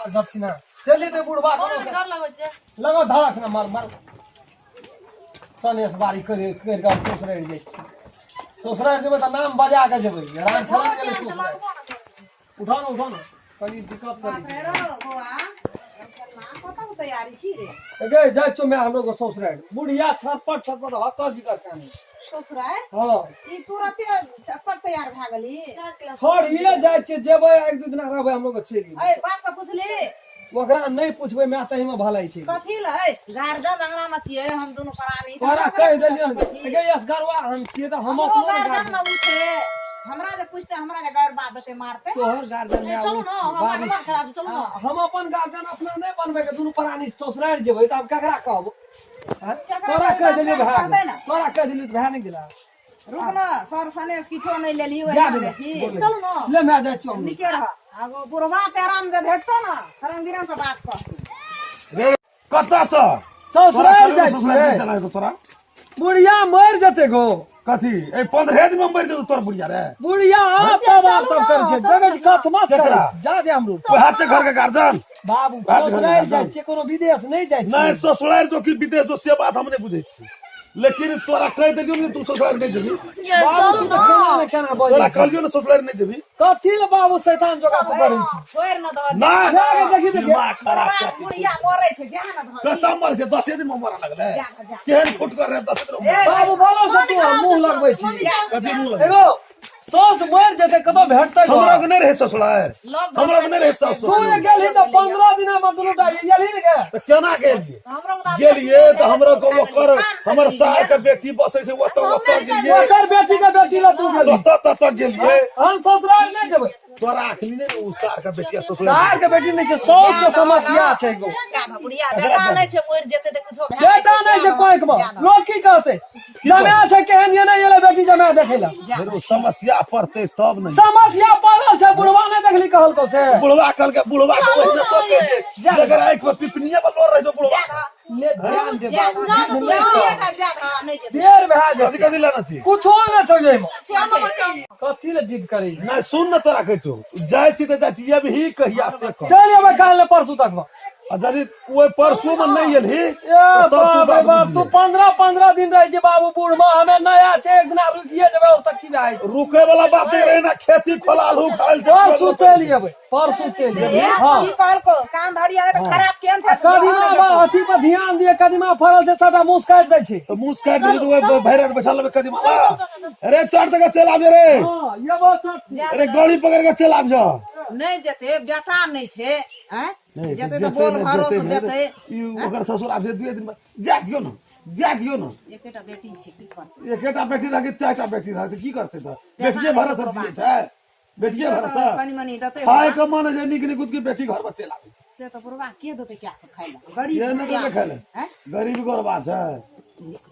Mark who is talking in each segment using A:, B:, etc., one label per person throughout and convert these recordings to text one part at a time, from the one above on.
A: ला झट छिना चलि जेतै बुढ़बा कोनो से।
B: डर लगै छै।
A: लगो धड़क ना मार मार सनेस बारी करि करि कऽ ससुरारि जाइ छी। ससुरारि जेबै तऽ नाम बजा कऽ जेबै, राम खेलन गेलै ससुरारि। उठा ने, उठा ने, कनी दिक्कत करै छै।
C: कतऽ तैयारी छी रे?
A: गे जाइ छौ माय, हमरो के ससुरारि। बुढ़िया छटपट छटपट हक्कर जिकर काने।
C: ससुरारि?
A: हँ।
C: ई तुरते चटपट तैयार भए गेली?
A: खड़िए जाइ छियै, जेबै एक दू दिना रहबै, हमरो के चलि
C: अइ बाप के पुछली?
A: ओकरा नहि पुछबै माय, तहीमे भलाई छै।
C: कथी लै गार्जन अंगना में छियै हम दुनू प्राणी।
A: तोरा कहि देलियन गे, असगरवा हम छियै तऽ हम
C: हमरो
A: अपनो
C: गार्जन न उठे, हमरा जे पूछते, हमरा जे गारि बात देते, मारते
A: तोहर गार्जन माय।
B: चलू ने, हमरा दिमाग खराब छै, चलू ने।
A: हम अपन गार्जन अपना नहि बनबै के दुनू प्राणी ससुरारि जेबै तऽ आब ककरा कहब? आँय? तोरा कहि देलियौ भए गेल, तोरा कहि देलियौ तऽ भए नहि गेला।
C: रुक न सर, सनेस किछो नहि लेली।
A: जा देबै।
B: चलू ने।
A: ले माय, जाइ छियौ हम।
C: नीके रह, आगो बुढ़वा के आराम जे भेटतो न, रंग बिरंग के बात कहतो।
D: रे कतऽ सँ?
A: ससुरारि जाइ
D: ससुरारि
A: छियै।
D: चला जेतौ तोरा।
A: बुढ़िया मरि जेतै गो।
D: कथी ए 15 दिन में मरि जेतौ तोर बुढ़िया रे?
A: बुढ़िया आप तब आप तब करै छै, देखै छी कछमछ करै
D: केकरा?
A: छै। जा दे हमरो।
D: वएह छै घर के गार्जियन।
A: बाबू,
D: बात घर के
A: ससुरारि जाइ
D: गार्जियन।
A: छियै, कोनो विदेश नहि जाइ
D: नहि
A: छियै।
D: ससुरारि जो कि विदेश जो, से बात हम नहि बुझै छी, लेकिन तोरा कहि देलियौ ने तू ससुरारि नहि जेबही।
A: बाबू, तू तऽ केना ने केना
D: तोरा
A: बजै छी।
D: कहलियौ ने ससुरारि नहि जेबही।
A: कथी ले बाबू शैतान जोका तू करै छी?
C: छोड़ि न दह।
D: नहि।
A: जा के देखी, देखी।
D: दिमाग खराब कऽ के।
C: बुढ़िया मरै छै, जा न दह।
D: कतऽ मरै छै? 10 दिन में मरऽ लगलै?
C: जा न, जा।
D: केहन फुटकर रहे 10 दिन में?
A: बाबू, बोलो से तू मुंह लगबै छी।
D: कथी मुँह लगबै?
A: एगो सास मरि जेतै, कतऽ भेटतै गो?
D: हमरा के नहि रहै ससुरारि, हमरा के नहि रहै सास
A: तू
D: ससुर।
A: जे गेलही तऽ 15 दिना मे दुनू टा गेलही ने गे?
D: तऽ केना गेलियै?
C: हमरो उदास
D: गेलियै तऽ हमरा के ओकर हमर सार के बेटी बसै छै ओतऽ, ओतऽ गेलियै।
A: ओकर बेटी के बेटी लए तू गेलही?
D: ओतऽ ततऽ गेलियै।
A: हम ससुराल नहि जेबै।
D: तोरा अखनी नहि ओ सार के बेटी ससुरारि।
A: सार के बेटी नहि छै, साउस के समस्या छै गो।
C: जा न बुढ़िया, बेटा नहि छै, मरि जेतै तऽ कुछो भए
A: बेटा नहि छै कोइक मे, लोग की कहतै? जमाए छै केहन, ये नहि एलै बेटी जमाए देखै लए।
D: फेर ओ समस्या पड़तै तब ने।
A: समस्या पड़ल छै, बुढ़वा नहि देखली कहलकौ से?
D: बुढ़वा कहलकै, बुढ़वा के ओहिना तो कह दे जकर आँखि में पिपनिये पर लोर रहै छै बुढ़वा।
A: ले ध्यान दे बाबू,
C: जा न, जा न, नहि जेतै।
A: देर भए
D: कथी
A: जेतै।
D: कथी लेना छी?
A: कुछो नहि छौ एहिमे, कथी ले जिद करै छी?
D: नहि सुन ने, तोरा कहै छौ, जाइ छी तऽ जाइ छी, अबही कहिया से कह।
A: चलि एबै काल्हि ने परसू तक मे।
D: आ यदि ओहि परसू मे नहि एलही
A: ए
D: तऽ तब तू
A: बाप रे
D: बात
A: बाप, तू
D: बुझिहे।
A: 15 15 दिन रहै छै बाबू बूढ़ मे, हमे नया छै, एक दिना रुकिए जेबै और तक की भए जेतै?
D: रुकै वाला बात नहि रहै ने, खेती खोलालू खाइल छै।
A: परसू चलि एबै, परसू चलि एबै। हँ।
C: की कहलको कान धरी आले तऽ खराब केहन छै?
A: कदीमा बा अथी पर ध्यान दिए, कदीमा फड़ल छै, सबटा मुस काटि दै छै।
D: तऽ मुस काटि देबै तऽ ओहि भरि राति बैठल रहबै कदीमा ला। अरे चढ़ सके चलि आबि रे।
A: हँ, एबो चट।
D: अरे गाड़ी पकड़ के चलि आबि जा।
C: नहि जेतै, बेटा नहि छै। आँय?
D: नहि,
C: जेतै तऽ
D: जेतै
C: बोल
D: नहि,
C: भरोस
D: जेतै नहि,
C: देतै।
D: ई ओकर ससुर आब से दुए दिन बाद जा दियौ ने, जा दियौ ने।
C: एकेटा बेटी छै, की करतै?
D: एकेटा बेटी रहके चारिटा बेटी रहके की करतै? तऽ बेटिये भरोसा जियै छै, बेटिये भरोसा।
C: कनि मनि देतै।
D: खाय के मन जे नीक निकुत के बेटी घर पर चलि आबै।
C: से तऽ बुढ़वा के देतै क्या के खाय लए? गरीब
D: के नहि देतै खाय लए?
C: आँय?
D: गरीब गोरबा छै।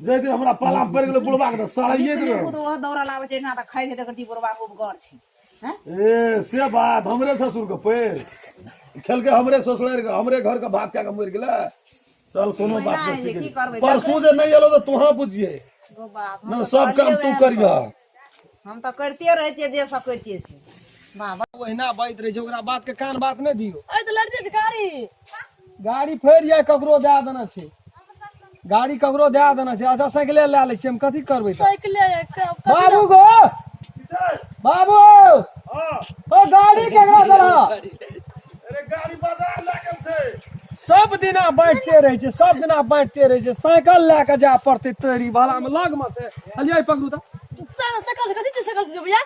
D: जाहि दिन हमरा पाला पड़ि गेलै बुढ़वा के तऽ सड़ाइए
C: नीक
D: देबै।
C: निकुत ओहो दौड़ल आबै छै एहिठिना तऽ खाइ छै, तऽ बुढ़वा उपगर छै। हैं?
D: ए से बात हमरे ससुर के पैर खेलके हमरे ससुर के हमरे घर के भात खा के मरि गेलै। चल कोनो बात
C: महिना
D: नहीं
C: है जे, की करबै?
D: परसू जे नहीं एलो तऽ तुहाँ बुझिए
C: गो बाप, हम
D: न
C: तऽ
D: सब काम
C: कहलियै
D: तू
C: वएह।
D: करिह।
C: हम तऽ करिते रहै छियै जे सकै छियै से बाबा।
A: ओहिना बाजैत रहै छै, ओकरा बात के कान बात नहि दियौ।
B: अइ तऽ लड़ि जेतै गाड़ी।
A: गाड़ी फेर जाय ककरो दए देने छै, गाड़ी ककरो दए देने छै। अच्छा, साइकिले लए लै छियै, हम कथी करबै तऽ?
B: साइकिले
A: बाबू गो बाबू, ओ गाड़ी केकरा देलह?
D: अरे गाड़ी बाजार लागल छै।
A: सब दिना बाँटिते रहै छै, सब दिना बाँटिते रहै छै। साइकिल लए कऽ जाय पड़तै तोरी भाला मे लग मे से। अलियै पकड़ू तऽ।
B: सकल कथी छै? सकल छै भैया,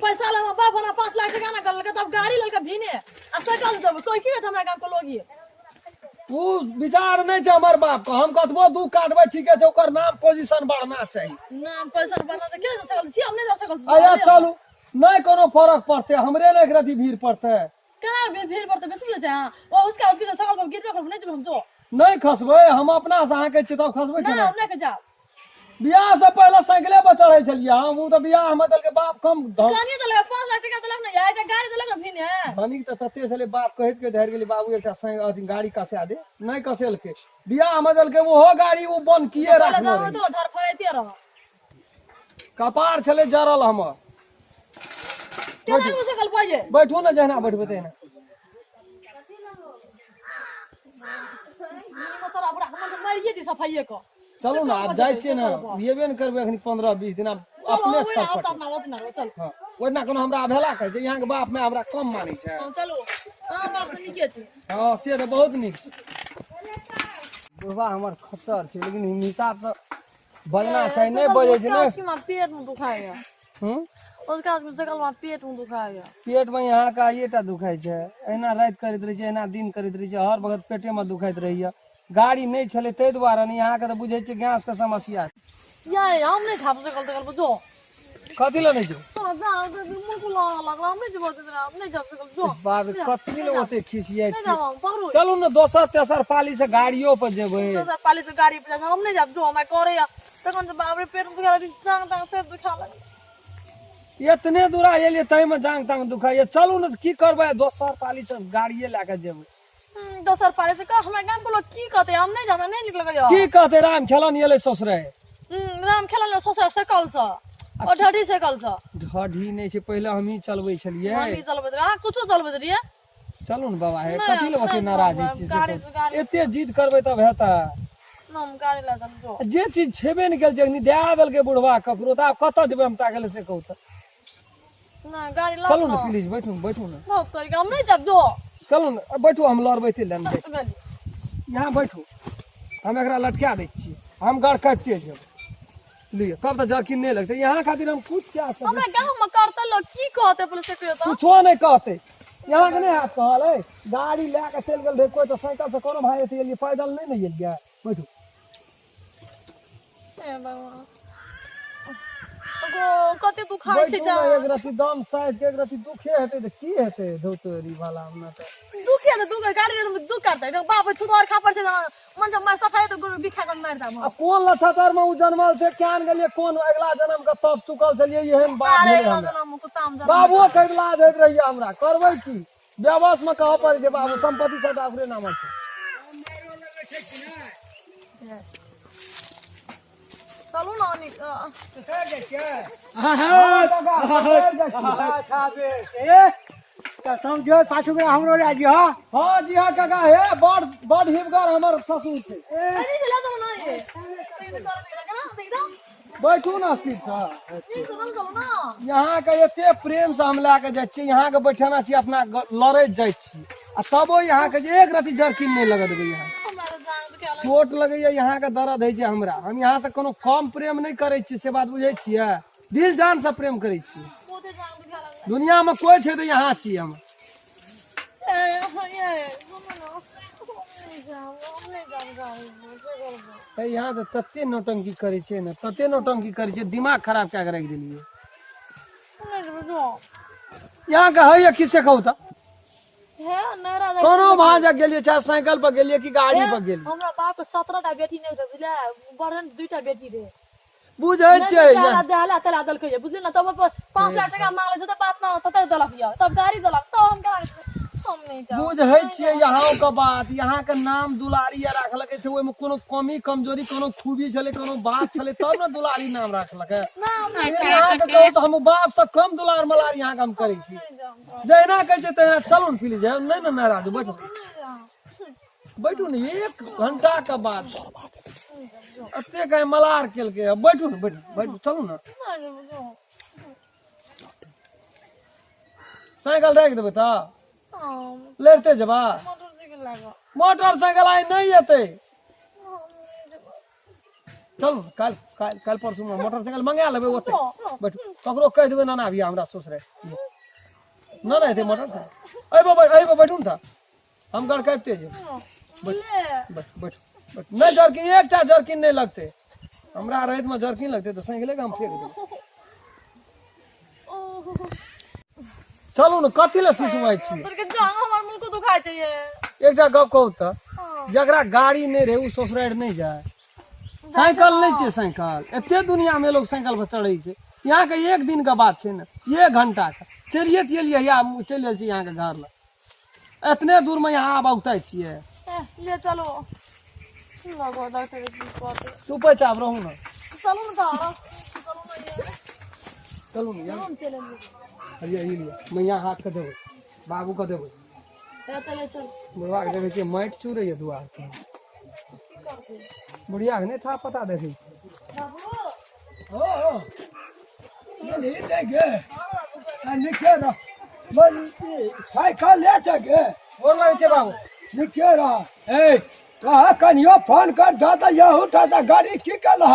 B: पैसा ला बाप बना 5 लाख टका ना करलकै, तब गाड़ी ललका भीने आ सकल से जब कोई की कहत हमरा गांव के लोग ये?
A: ओ विचार नहि छै हमर बाप के, हम कतबो दुख काटबै ठीके छै, ओकर नाम पोजीशन बढ़ना चाही।
B: नाम पैसा बढ़ना से के सकल छी, हम नहीं जा सकल।
A: आया चलू, नहि कोनो फरक पड़तै, हमरे ने एक रति भीड़ पड़तै।
B: केना भीड़ भीड़ पड़तै? बेसी बुझै छै अहाँ ओ उसका उसकी जो सकल पर गिरबे करब, नहीं जब हम जो
A: नहि खसबै हम अपना से अहाँके छी तब खसबै
B: ना
A: केना?
B: हम नहीं जाब।
A: बियाह से पहिले साइकिले पर चढ़ै छलियै हम, ओ तऽ बियाह मे देलकै बाप कम धन।
B: कनिए देलक, 5 लाख टका देलक ने यार, एकटा गाड़ी देलक ने भीने।
A: धनिक तऽ तते छलै बाप, कहैत के धरि गेलै बाबू एकटा अथी गाड़ी कसा दे, नहि कसेलकै। बियाह मे देलकै ओहो गाड़ी ओ बन किए
B: पहिले
A: राखने
B: जरूरत
A: रहै।
B: तो धर फड़ैते रह।
A: कपार छलै जरल हमर।
B: केना हो सकल पाइए?
A: बैठू ने, जहिना बैठबै तहिना।
B: मारिए दी सफाइए क।
A: चलू ने, आब जाइ छियै ने, एबे ने करबै एखन 15-20 दिन, आब अपने छटपट।
B: चल।
A: हँ, ओहिना कोनो हमरा अवहेला कहै छै? यहाँके बाप माय हमरा कम मानै छै?
B: हँ, चलू, अहाँ बाप से नीके छी।
A: हँ, से तऽ बहुत नीक छै। बुढ़बा हमर खच्चर छै, लेकिन हिसाबसँ बजना चाही, नहि बजै छै ने।
B: पेट में दुखाइया।
A: हूँ।
B: उसका सकल में पेट में दुखाइया।
A: पेट में यहाँ के आइएटा दुखाइ छै। एना राति करैत रहै छै, एना दिन करैत रहै छै, हर वक्त पेटे में दुखाइत रहैया। गाड़ी नहि छलै ताहि दुआरे ने। अहाँके तऽ बुझै छियै गैस के समस्या।
B: ये हम नहीं खाब सकल तकल जो।
A: कथी लए नहि जो?
B: हम नहीं जेबो, हम नहीं जाब सकल जो।
A: बाप रे, कथी लए ओते खिसियाइ
B: नहीं
A: छियै?
B: जाब हम, पकड़ू।
A: चलू ने, दोसर तेसर पाली से गाड़ियो पर जेबै।
B: दोसर पाली से गाड़ी पर जाब, हम नहीं जाब जो। हमरा करे तखन से बाप रे, पेट में दुखा लगे, जांग तांग सब दुखा लगे।
A: एतने दूरा एलियै ताहिमे जांग तांग दुखाइया। चलू ने, की करबै, दोसर पाली से गाड़िए लए कऽ जेबै।
B: दोसर पाली से कह, हमरा गाम के लोग की कहते? हम नहीं जाब, नहीं निक लगे।
A: की कहते? राम खेलन एलै ससुरे।
B: राम खेलन ससुर सकल से और ढढ़ी सकल से।
A: ढढ़ी नहि छै, पहिले हमही चलबै छलियै।
B: हमही चलबैत रहियै, अहाँ कुछो चलबैत रहियै।
A: चलू ने बाबा, हे
B: नहि,
A: कथी लए ओते
B: नहि
A: नाराज होइ
B: चलबै,
A: छियै से
B: गाड़ी
A: कहू?
B: से गाड़ी।
A: एते जिद करबै तब हेतै?
B: न, हम गाड़ी लए चलू जो।
A: जे चीज छेबे नहि कयल छै, अखनी दए देलकै बुढ़वा ककरो, तऽ आब कतऽ जेबै हम ताकय लए, से कहू तऽ।
B: ना, गाड़ी लाउ।
A: चलू ने, प्लीज, बैठू ने, बैठू ने।
B: बहुत तरीका, हम नहीं जाब जो।
A: चलू ने, बैठू, हम लड़बैते लए ने।
B: गेली।
A: यहाँ बैठू, हम एकरा लटका दै छियै, हम गड़ काटिते जेबै। लिअ, तब तऽ जर्किन नहि लगतै। यहाँ खातिर हम कुछ कए सकै।
B: हमरा गाँव में करते लोग की कहते पुलिस से कहियो तऽ?
A: कुछो नहि कहतै। यहाँके नहि हाथ कहल अइ? गाड़ी लए कऽ चलि गेल रहै कोइ तऽ साइकिल से कोनो भाई एते एलियै, पैदल नहि ने एलियै। बैठू।
B: हे भगवान गो, कते दुखाइ छै।
A: बैठू
B: जा
A: ने, एक रति दम साइड के, एक रति दुखे हेतै तऽ की हेतै? धौतरी वाला हमरा तऽ
B: दुखे तऽ दुखे, गाड़ी रे दुख करतै। बाप छुतवार खा पर छै, मन जब मैं सफाई तो गुरु बिखा के मारि दाम।
A: आ कोन लछतर में उ जनमल छै क्यान गेलियै, कोन अगिला जन्म के तप चुकल छलियै, एहन बाप
B: अरे
A: भेलै
B: अगिला
A: हमरा।
B: जनम कुत्ता में जनम।
A: बाबुओ खरीदला दैत रहियै हमरा, करबै की, व्यवस में कहऽ पड़ै छै। बाबू संपत्ति सबटा ओकरे नाम छै।
B: चलू ना अनिक।
E: हमरो लए जी। हाँ।
A: हाँ जी हाँ काका, हे बड़ बड़ हिमगर हमर ससुर छै।
B: अरे ले जाओ ना ये
A: बैठू ने स्थिर छै।
B: चलू ना।
A: यहाँ के एते प्रेम से हम लए के जाइ छियै, यहाँ के बैठेना छी, अपना लड़ैत जाइ छी, आ तबो यहाँ के जे एक रति जर्किन नहि लगऽ देबै। यहाँ
B: हमरा तऽ जान दुखाए लागल।
A: चोट लगैया, यहाँ के दर्द होइ छै हमरा। हम यहाँ से कोनो कम प्रेम नहि करै छियै, से बात बुझै छियै? दिल जान से प्रेम करै छियै।
B: बहुते जान दुखाए लागल।
A: दुनिया में कोई छै तऽ यहाँ छियै हम।
B: ए ये सुनू ना, हम नहीं जाब, हम नहीं जाब गाड़ी में, से करबो।
A: तऽ यहाँ तऽ तते नौटंकी करै छै ने, तते नौटंकी करै छै, दिमाग खराब कए के राखि देलियै।
B: हम नहीं जेबै जो।
A: यहाँ के होइया की, से कहू तऽ?
B: हे नहि राजा।
A: कोनो भाजा गेलियै, चाहे साइकिल पर गेलियै कि गाड़ी पर गेलियै।
B: हमरा बाप के 17 टा बेटी नहि रहे बुझले, बड़हन 2टा बेटी रहे।
A: बुझै छियै।
B: देहला देहला तेला देलकै ये, बुझली ना? तब 5 लाख टका मांगले छै तऽ बाप ना तते देलक ये, तब गाड़ी देलक, तब हम केना? हम नहीं जाब।
A: बुझै छियै यहाँ के बात। यहाँ के नाम दुलारी या राखलकै छै, ओहिमे कोनो कमी कमजोरी, कोनो खूबी छलै, कोनो बात छलै, तब ने दुलारी नाम राखलकै।
B: ना, हम नहीं
A: फिर यहाँ के कहू तऽ हम बाप से कम दुलार मलार यहाँ के हम करै छी।
B: जाब।
A: जहिना कहै छै तहिना। चलू ने प्लीज, नहि ने नाराज हो, बैठू।
B: नहीं जाब।
A: बैठू ने, एक घंटा के बाद एते कहीं मलार केलकै। बैठू ने, बैठू, बैठू, चलू ने।
B: नहीं जेबै जो।
A: साइकिल राखि देबै तऽ
B: हम
A: लड़ते जेबा।
B: मोटरसाइकिल लागल।
A: मोटरसाइकिल आइ नहि एतै।
B: हम नहीं जेबै।
A: चलू, काल्हि काल्हि काल्हि परसू मे मोटरसाइकिल मंगा लेबै ओतै। बैठू, ककरो कहि देबै नाना अभी हमरा ससुरे न ने हेतै मोटरसाइकिल। अइबो, अइबो, बैठू ने तऽ हम गड़काबिते जेबै।
B: ले।
A: बैठ, बैठ, बैठ। नहि जर्किन, एकटा जर्किन नहि लगतै। हमरा रहैत मे जर्किन लगतै तऽ साइकिले के हम फेंक देबै।
B: ओहो।
A: चलू ने, कथी लए सिसुआइ छी?
B: तोर के जांग हमर मुंह को दुखाय छै ये।
A: एकटा गप कहू तऽ?
B: हाँ।
A: जकरा गाड़ी नहि रहै ओ ससुरारि नहि जाय? साइकिल नहि छै साइकिल। एते दुनिया में लोग साइकिल पर चढ़ै छै। यहाँ के एक दिन के बात छै ने, एक घंटा के चलिए चलिए या चलि गेल छी यहाँ के घर लग, एतने दूर में यहाँ आब औतै छियै।
B: ए, ले चलो लगो डॉक्टर की कहते।
A: चुपे चाप रहू ने।
B: चलू ने तऽ चलू ने ये।
A: चलू ने यहाँ।
B: हम चले लिए।
A: हरिया ई लिअ, मैया हाथ के देबै, बाबू के देबै।
B: ए, चले चल।
A: बुढ़वा के देखै छियै माटि चूरैया दुआर पर।
B: की करतै।
A: बुढ़िया के नहि था पता देखी।
B: बाबू।
E: ओ गेलही नहि गे? आ निके रह मन, साइकिल ले सके।
A: गोर लगै छै बाबू।
E: निके रह। ए कहा कनियो फोन कर दऽ तऽ यहू टा गाड़ी की केलह?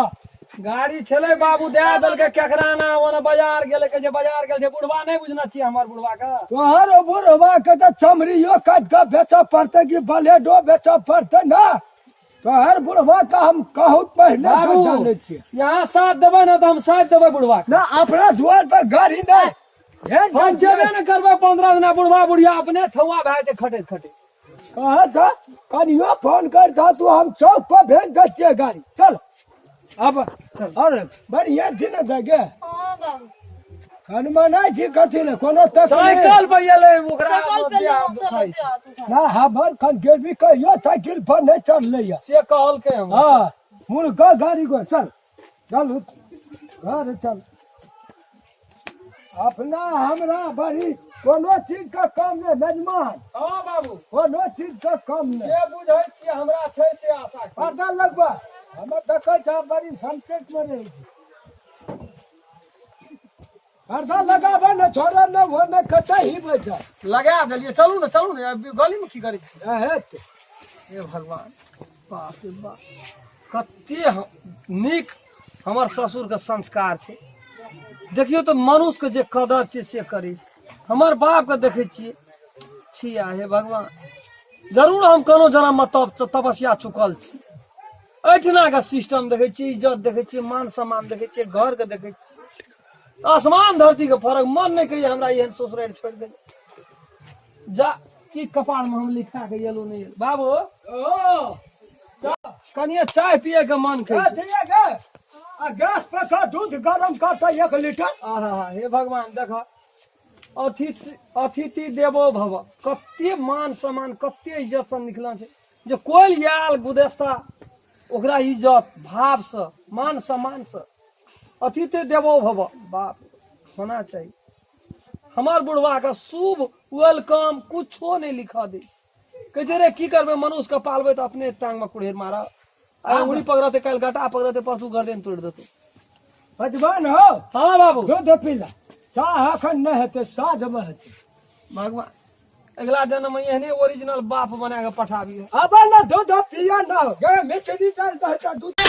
A: गाड़ी छलै बाबू, दए देलकै केकरा ना ओना बाजार गेलै, कहै छै बाजार गेल छै बुढ़वा, नहि बुझना छियै हमर बुढ़वा के।
E: तोहर बुढ़वा के तऽ चमड़ियो काटि कऽ बेचऽ पड़तै कि ब्लेडो बेचऽ पड़तै ने? तोहर बुढ़वा के हम कहू पहिले
A: बाबू
E: जानै छियै।
A: यहाँ साथ देबै ने तऽ हम साथ देबै बुढ़वा के।
E: ना अपना दुआर पर गाड़ी नहि
A: हम जेबे ने करबै 15 दिना, बुढ़वा बुढ़िया अपने थौआ भए जेतै खटैत खटैत।
E: कहा था कनियो फोन कर था तू, हम चौक पर भेज दै छियै गाड़ी। चल अब और बढ़िया छी ने दे।
B: हाँ बाबू।
E: हनुमान छी कथी ले कोनो तकलीफ?
A: साइकिल पर एलै ओकरा
B: साइकिल पे
A: देह
B: ले
A: दुखाइ छै।
E: ना हमर खन गेलबी कहियो साइकिल पर नहि चढ़लै या।
A: से कहलकै हमरा।
E: हाँ मुर्गा गाड़ी को चल चल घर चल। अपना हमरा बड़ी कोनो चीज के कम नहि मेजमान।
A: हाँ बाबू।
E: कोनो चीज के कम नहि।
A: से बुझै छियै, हमरा छै से आशा।
E: पर्दा लगबा हमर देखै छ बड़ी संकट में रहै छी। पर्दा लगाबे ने छोड़े ने वो ने कतऽ ही बैठल।
A: लगा देलियै, चलू ने चलू ने, अभी गली में की करै छी?
E: हेत।
A: हे भगवान, बाप रे बाप, कते नीक हमर ससुर के संस्कार छै। देखियौ तऽ मनुष्य के जे कदर छै से करै छै। हमर बाप के देखै छियै छिया। हे भगवान, जरूर हम कोनो जन्म में तप तपस्या चुकल छी। एहिठिना के सिस्टम देखै छियै, इज्जत देखै छियै, मान सम्मान देखै छियै, घर के देखै छियै, तऽ आसमान धरती के फरक। मन नहि कहिए हमरा एहन ससुरारि छोड़ि देल जा की कपार में हम लिखा के एलहुँ नहि एलहुँ। बाबू,
E: ओ
A: कनिए चाय पिए के मन करै छै।
E: दिया गे आ गैस पर का दूध गरम करता 1 लीटर।
A: आहा, हे भगवान, देख अतिथि अतिथि देवो भव, कते मान सम्मान कते इज्जत से निकल छै जे कोयल आयल गुदेस्ता ओकरा इज्जत भाव से मान सम्मान से अतिथि देवो भव बाप होना चाही। हमर बुढ़वा के शुभ welcome कुछो नहीं लिखा दे। कहै छै रे की करबै, मनुष्य के पालबै तऽ अपने टांग में कुड़ेर मारब। आइ उंगली पकड़ते, काल्हि गटा पकड़ते, परसू गर्दन तोड़ि देतौ।
E: सजवान हो।
A: हाँ बाबू।
E: दूध पीला, चाह अखन नहि हेतै, साँझ मे हेतै।
A: भगवान अगिला जन्म में एहने ओरिजिनल बाप बना के पठाबी।
E: अब न दूध पिया न गे, मिश्री डाल दे तऽ दूध।